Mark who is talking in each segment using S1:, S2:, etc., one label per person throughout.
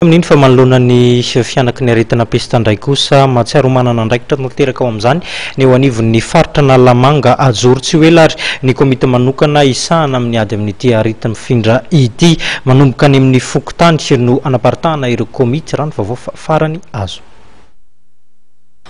S1: Amin'iny fa manoloana ny fihanaky ny aretina pesta indray kosa, mahatsiaro ho manana andraikitra tanteraka ao amin'izany ny eo anivon'ny faritra Analamanga. Hajoro tsy ho ela ary ny komity manokana hisahana amin'ny ady amin'ity areti-mifindra ity. Manomboka any amin'ny fokontany no hanaparitahana ireo komity, raha ny vaovao farany azo.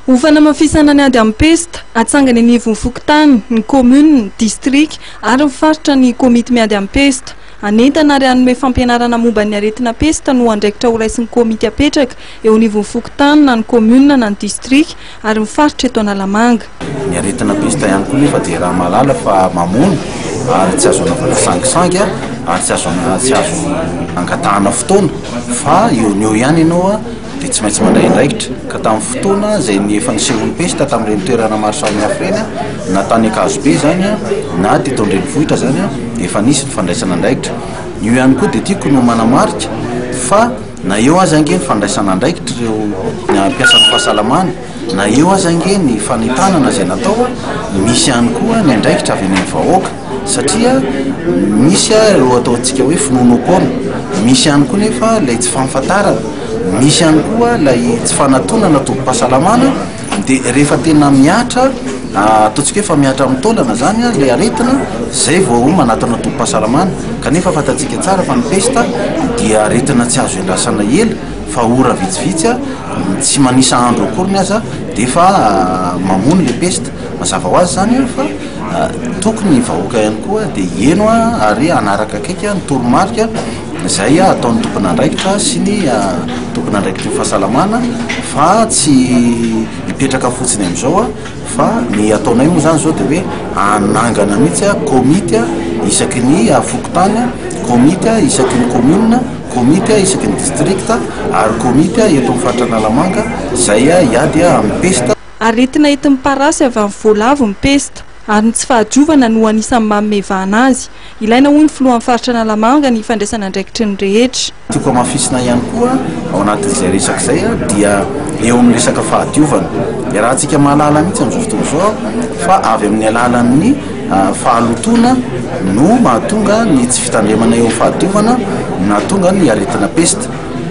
S2: Ho fanamafisana ny ady amin'ny pesta, hatsangana eny anivon'ny fokontany, ny kaominina, distrika ary ny faritra ny komity miady amin'ny pesta. Hanentana ary hanome fampianarana momba ny aretina pesta no andraikitra horaisin'ny komity apetraka eo anivon'ny fokontany na ny kaominina na ny distrika ary ny faritra eto Analamanga.
S3: Ny aretina pesta ihany koa nefa dia raha mahalala fa mamono ary tsy azo anaovana sangisangy ary tsy azo tsy azo angatahana fotoana fa eo no eo ihany ianao dia tsy maintsy mandray andraikitra ka tamin'ny fotoana izay ny efa nisehoan'ny pesta tamin'ireny toerana maro samihafa ireny na tany Ankazobe izany na teto an-drenivohitra izany dia efa nisy ny fandraisana andraikitra. Io ihany koa dia tiako no manamarika fa na eo aza ange ny fandraisana andraikitra ireo mpiasan'ny fahasalamana na eo aza ange ny fanentanana izay natao, misy ihany koa ny andraikitra avy any amin'ny vahoaka satria misy ireo ataontsika hoe finoanoam-poana, misy ihany koa nefa ilay tsy fahafantarana, misy ihany koa ilay tsy fanatonana tobim-pahasalamana dia rehefa tena mihatra ataontsika hoe efa mihatra amin'ny taolana izany ilay aretina izay vao hoe manatona tobim-pahasalamana kanefa fantatsika tsara fa ny pesta dia aretina tsy azo iandrasana ela fa ora vitsivitsy tsy manisa andro akoriny aza dia efa mamono ilay pesta. Mazava ho azy izany fa tokony ny vahoaka ihany koa dia hieno ary hanaraka akaiky ny toromarika izay ataon'ny tompon'andraikitra sy ny tompon'andraikitry ny fahasalamana fa tsy hipetraka fotsiny amin'izao fa ny ataonay moa izany izao dia hoe hanangana mihitsy komity isaky ny fokontany, komity isaky ny commune. Komity isaky ny distrikta ary komity eto amin'ny faritra Analamanga izay hiady amin'ny pesta.
S2: Aretina entin'ny parasy avy amin'ny voalavo ny pesta ary ny tsy fahadiovana no anisan'ny manome vahana azy. Ilaina hoy ny filohan'ny faritra Analamanga ny fandraisana andraikitry ny rehetra.
S3: Tiako hamafisina ihany koa ao anatin'izay resaka izay dia eo amin'ny resaka fahadiovana. Iarahantsika mahalala mihitsy amin'izao fotoana izao fa avy amin'ny alalan'ny Fahalotoana no mahatonga ny tsy fitandremana eo amin'ny fahadiovana nahatonga ny aretina pesta.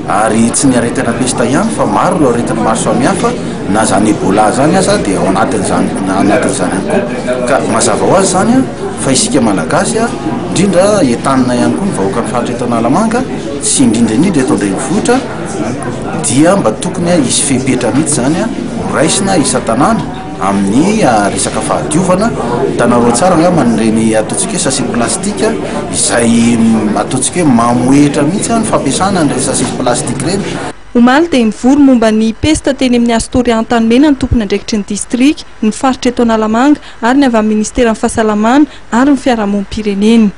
S3: Ary tsy ny aretina pesta ihany fa maro ireo aretina maro samihafa na izany Ebola izany aza dia ao anatin'izany anatin'izany ihany koa. Ka mazava ho azy izany fa isika Malagasy indrindra entanina ihany koa ny vahoakan'ny faritra eto Analamanga sy indrindra indrindra eto an-drenivohitra dia mba tokony hisy fepetra mihitsy izany horaisina isan-tanàna Amin'ny resaka fahadiovana, hitanareo tsara angamba ireny ataontsika hoe sachet plastique izay ataontsika hoe mamohehitra mihitsy ny fampiasana an'ireny sachet plastique ireny.
S2: Omaly dia nivory momba ny pesta teny amin'ny Astoria Antanimena ny tompon'andraikitry ny distrika, ny faritra eto Analamanga ary ny avy amin'ny ministeran'ny fahasalamana ary ny fiarahamonim-pirenena.